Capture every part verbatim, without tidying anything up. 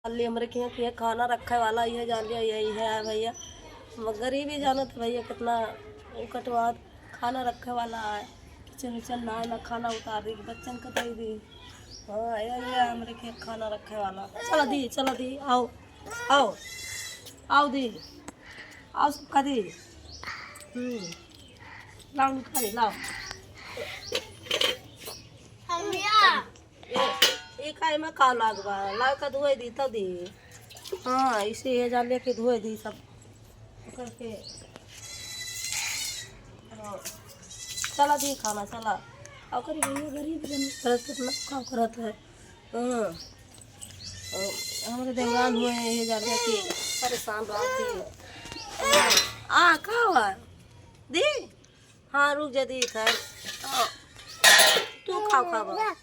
जान ली हमरे के यहाँ के खाना रखे वाला, यह जान लिया, यही है भैया। गरीबी जानत है भैया, कितना कटवात खाना रखे वाला है। किचन उचन ना, ना खाना उतार दी, बच्चन के दे दी। हाँ, ये, ये हमरे के खाना रखे वाला। चला दी, चला दी, आओ, आओ, आओ दी, आओ सबका दी। हम्म, लाओ निकाली, लाओ। ए, ए का एमा का लाग बा? लाग का धोए दी, तब दी। हाँ, इसे ये जान लेके धोए दी सब करके। हाँ। चला दी खाना, चला। और करी गरीब, गरीब जन करत, कितना काम करत है। हाँ। और हमरे देवरान हुए हैं, ये जान लेके परेशान रहती है। आ, का हुआ? दी? हाँ, रुक जा दी, खैर। आ, तू खाओ, खावा।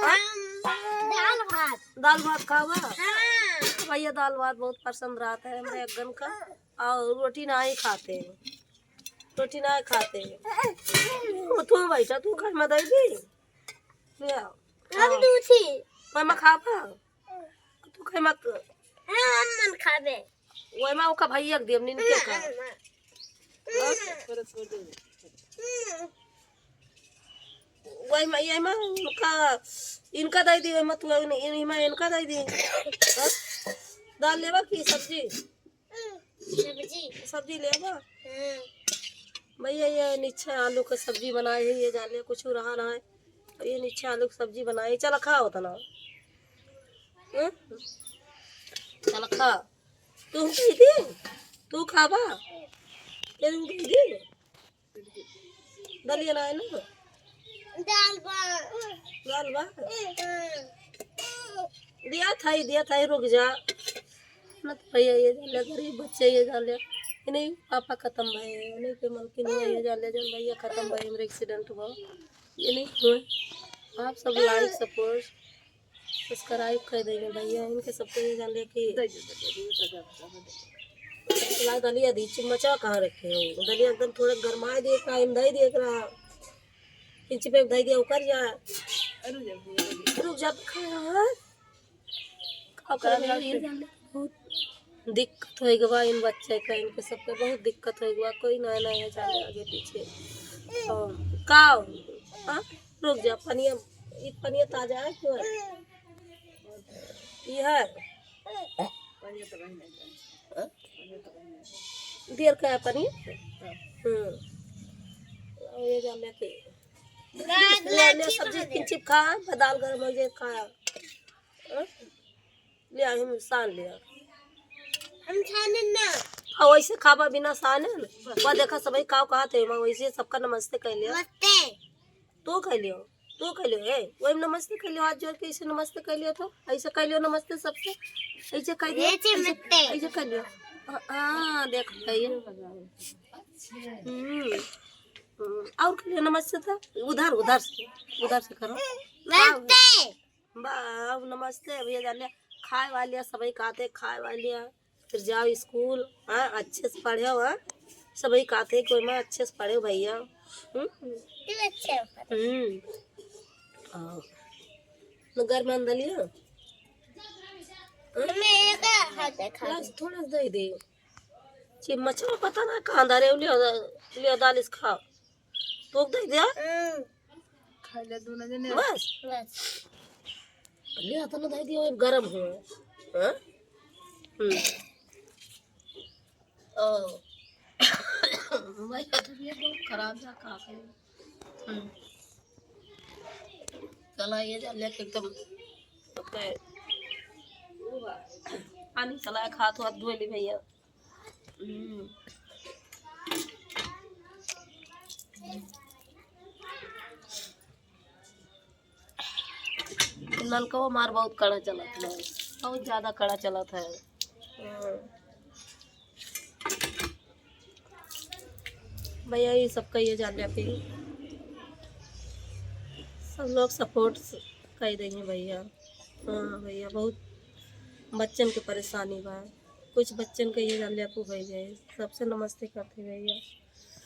हम दाल भात। दाल भात खावा? हाँ। भैया, दाल भात बहुत पसंद रहता है हमरे अग्गन का, और रोटी ना ही खाते हैं, रोटी ना खाते हैं। तू, तू बैठा, तू खाए, मैं दे दी। ले आओ। हम हाँ। दूसरी। मैं, मैं खावा? तू खाए, मैं हाँ, हम मन खाबे। वही में ओका भैया के देब, निनके का। वही में, यही में उनका, इनका दे दी, वही में तू, इन-, इनही में इनका दे दी। हाँ? दाल लेबा की सब्जी? सब्जी। सब्जी लेबा? हाँ। भैया, ये नीचे आलू का सब्जी बनाए है, ये जान ले कुछ रहा ना है। ये नीचे आलू की सब्जी बनाए, चला खाओ तना। हाँ? चला खा। तू कह दी, तू खाबा? ये तू कह दी? दलिया ना है ना? दाल बा। दाल बा? हाँ। दिया था ही, दिया था ही, रुक जा। ना तो भैया ये जान ले, गरीब बच्चे ये जान ले। ये नहीं, पापा खत्म भए, ये नहीं के मलकिन हुआ, ये जान ले, जन भैया खत्म भए, हमरे एक्सीडेंट हुआ। ये नहीं हुए। आप सब लाइक, सपोर्ट, सब्सक्राइब कर देंगे भैया, इनके सबको ये जान ले कि ला दलिया दी, चम्मचा कहाँ रखे हो? दलिया एकदम थोड़ा गरमाए दे, टाइम दे दे एकरा। इंच पे दे दिया, उकर जा। रुक जा, खा। का करे, ये जान ले, बहुत दिक्कत होइगा बा इन बच्चे का, इनके सबके बहुत दिक्कत होइगा बा। कोई ना, ना है जाने आगे पीछे। और का हो? हाँ? रुक जा, पनिया, ई पनिया ताजा है क्यों है? ई है? देर का है पनिया? हम्म। और ये जान ले कि ले, ले सब्जी किंचित खा, दाल गरम हो जाए, खा। हाँ? ले, हम सान लिया। हम छाने ना। आ, वैसे खाबा बिना साने न। वह देखा, सबही काव कहत है, वैसे सबका नमस्ते कह लिया। नमस्ते। तू कह लियो, तू कह लियो, ए, वही नमस्ते कह लियो, हाथ जोड़ के ऐसे नमस्ते कह लियो तो, ऐसे कह लियो नमस्ते सबसे, ऐसे कह दियो, ऐसे ऐसे, नमस्ते। ऐसे कह लियो। हाँ, हाँ, देख, कहिए। हम्म, हम्म, और कह लियो नमस्ते तो, उधर, उधर से, उधर से करो। नमस्ते। बा, अब नमस्ते भैया जान लिया, खाए वाले सबही कहते, खाए वाले, फिर जाओ स्कूल, हाँ, अच्छे से पढ़ो, हाँ, सबही कहते कि मैं अच्छे से पढ़ो भैया। हम्म? तू अच्छे से पढ़। हम्म। हाँ। न घर में अंदर लिया? हाँ? मैं एक हाथ देखा बस थोड़ा सा दे दे। चिम्मच में पता ना कहाँ धरे, लिया, लिया दाल इस खाओ। तोक दे दिया? हम्म। खा ले दोनों जने। बस? बस। ले, अतना दे दिया, गरम हो। हाँ? हम्म। ओ। भाई, तबीयत बहुत खराब है, का करी? हम्म। चला, ये जा लेके एकदम, ओके। पानी चला, हाथ वाथ धो ली भैया। हम्म। नलकवा मार बहुत कड़ा चलत है, बहुत ज्यादा कड़ा चलत है। हम्म। भैया, ये सब कहिए जान लिया कि सब लोग सपोर्ट कर देंगे भैया। हाँ भैया, बहुत बच्चन के परेशानी बा। कुछ बच्चन के ये जान लिया कि हो गए, सबसे नमस्ते करते भैया।